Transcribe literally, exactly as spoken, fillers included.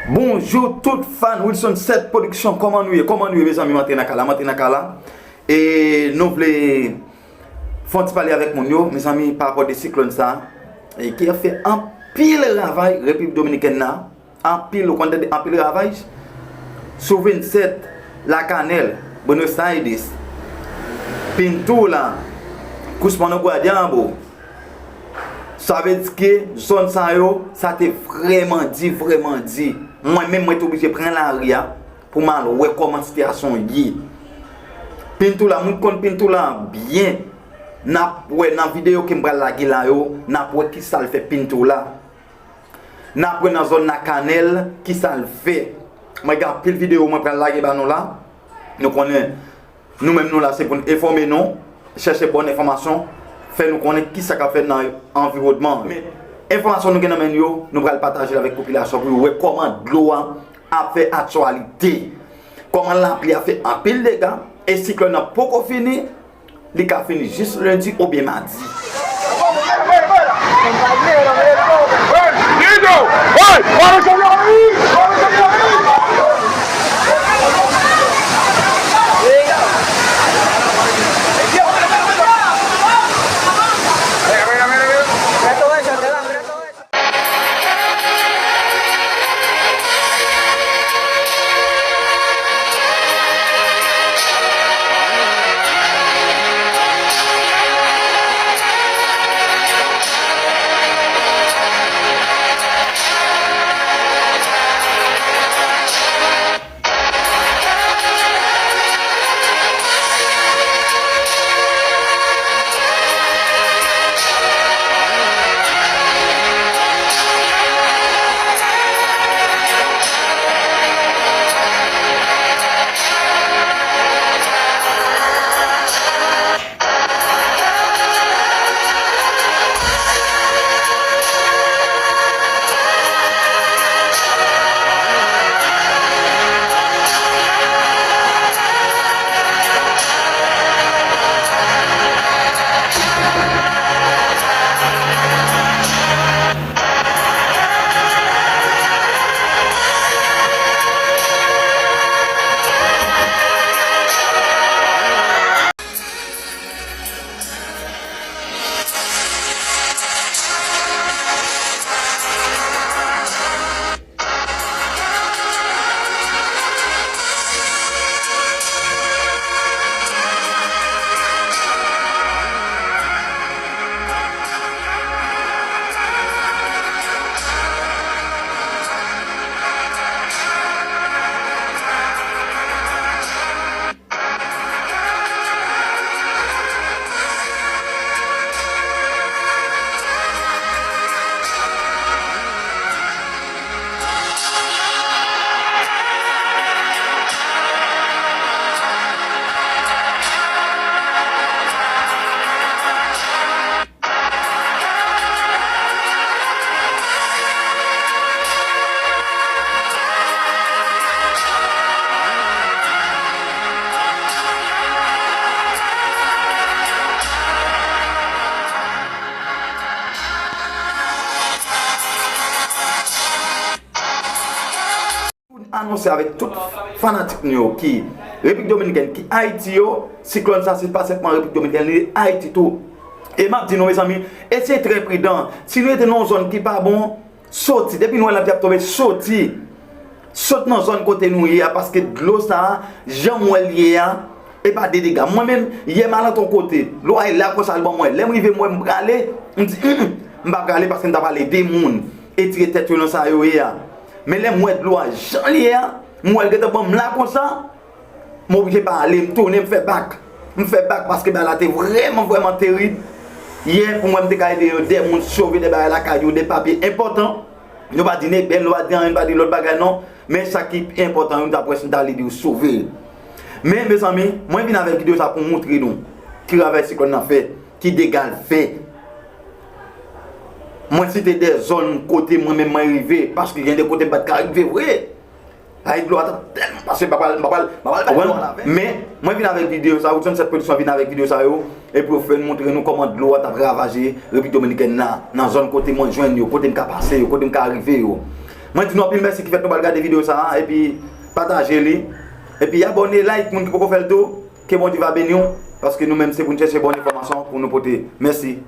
Bonjou tout fan Wilson Sèt Production, kòman nou ye? Kòman nou ye, mezanmi? M antre nan kay la, m antre nan kay la. E nou vle fè yon ti pale avèk moun yo, mezanmi, pa rapò de siklòn sa a, e ki ap fè anpil ravaj Repiblik Dominikèn nan. Anpil, ou konn tande anpil ravaj. Sou vennsèt, Lakanèl, Buenos Aires, Pintoula, Cruz Mano Guadiambo. Sa vle di ke zòn sa yo, sa te vrèman di, vrèman di. Mwen menm, mwen te oblije pran lari a pou m al wè kòman sitiyasyon ye. Pintoula, moun ki konn Pintoula byen, n ap wè nan videyo ke m pral lage la yo, n ap wè kisa l fè Pintoula. N ap wè nan zòn Lakanèl kisa l fè. Mwen gen anpil videyo mwen pral lage ba nou la. Nou konnen, nou menm nou la se pou n enfòme nou, chèche bòn enfòmasyon, fè nou konnen kisa k ap fèt nan anviwònman an. Men enfòmasyon nou gen nan men n yo, nou pral pataje l avèk popilasyon pou yo wè kòman dlo a ap fè aktyalite. Kòman lapli a fè anpil dega, e siklòn nan poko fini, li ka fini jis lendi oubyen madi. Pou n anonse avèk tout fanatik nou yo ki Repiblik Dominikèn, ki Ayiti yo, siklòn sa se pa senpman Repiblik Dominikèn, li Ayiti tou. E m ap di nou, mezanmi, eseye trè pridan. Si nou rete nan yon zòn ki pa bon, soti. Depi nou wè lapli ap tonbe, soti. Sot nan zòn kote nou ye a, paske dlo sa a, jan m wè l ye a, e pa de dega. Mwen menm, yè m al antre yon kote, dlo a la konsa, l ban mwen. Lè m rive, m wè m prale, m di, "Mm, mm, m pa prale paske m ta prale ede moun, e tire tèt yo nan sa yo ye a." Men lè m wè dlo a jan l ye a, m wè l gentan ban m la konsa, m oblije pa ale, m tounen, m fè bak. M fè bak paske bagay la te vrèman, vrèman terib. Yè, pou mwen, m te ka ede yo, de moun sove de bagay lakay yo, de papye enpòtan. Nou pa di nebèl, nou pa di anyen, nou pa di lòt bagay non. Men sa ki enpòtan yo, m ta pwès m ta lede yo sove. Men, mezanmi, mwen vin avèk videyo sa pou moutre nou ki ravay siklòn nan fè, ki dega l fè. Mwen site de zòn kote mwen menm mwen rive, paske gen de kote m pa t ka rive vre. Ay, dlo a t ap tèlman pase, m pa pral, m pa pral, m pa pral bay dlo a la vè. Men, mwen vin avèk videyo sa, Wilson Sèt Production vin avèk videyo sa yo, epi yo fè n montre nou kòman dlo a t ap ravaje Repiblik Dominikèn nan, nan zòn kote mwen jwenn yo, kote m ka pase yo, kote m ka rive yo. Mwen di nou anpil mèsi ki fèt nou pral gade videyo sa a, epi pataje li, epi abòne, like, moun ki poko fè l tou. Ke Bondye va beni w, paske nou menm se pou n chèche bon enfòmasyon pou nou pote. Mèsi.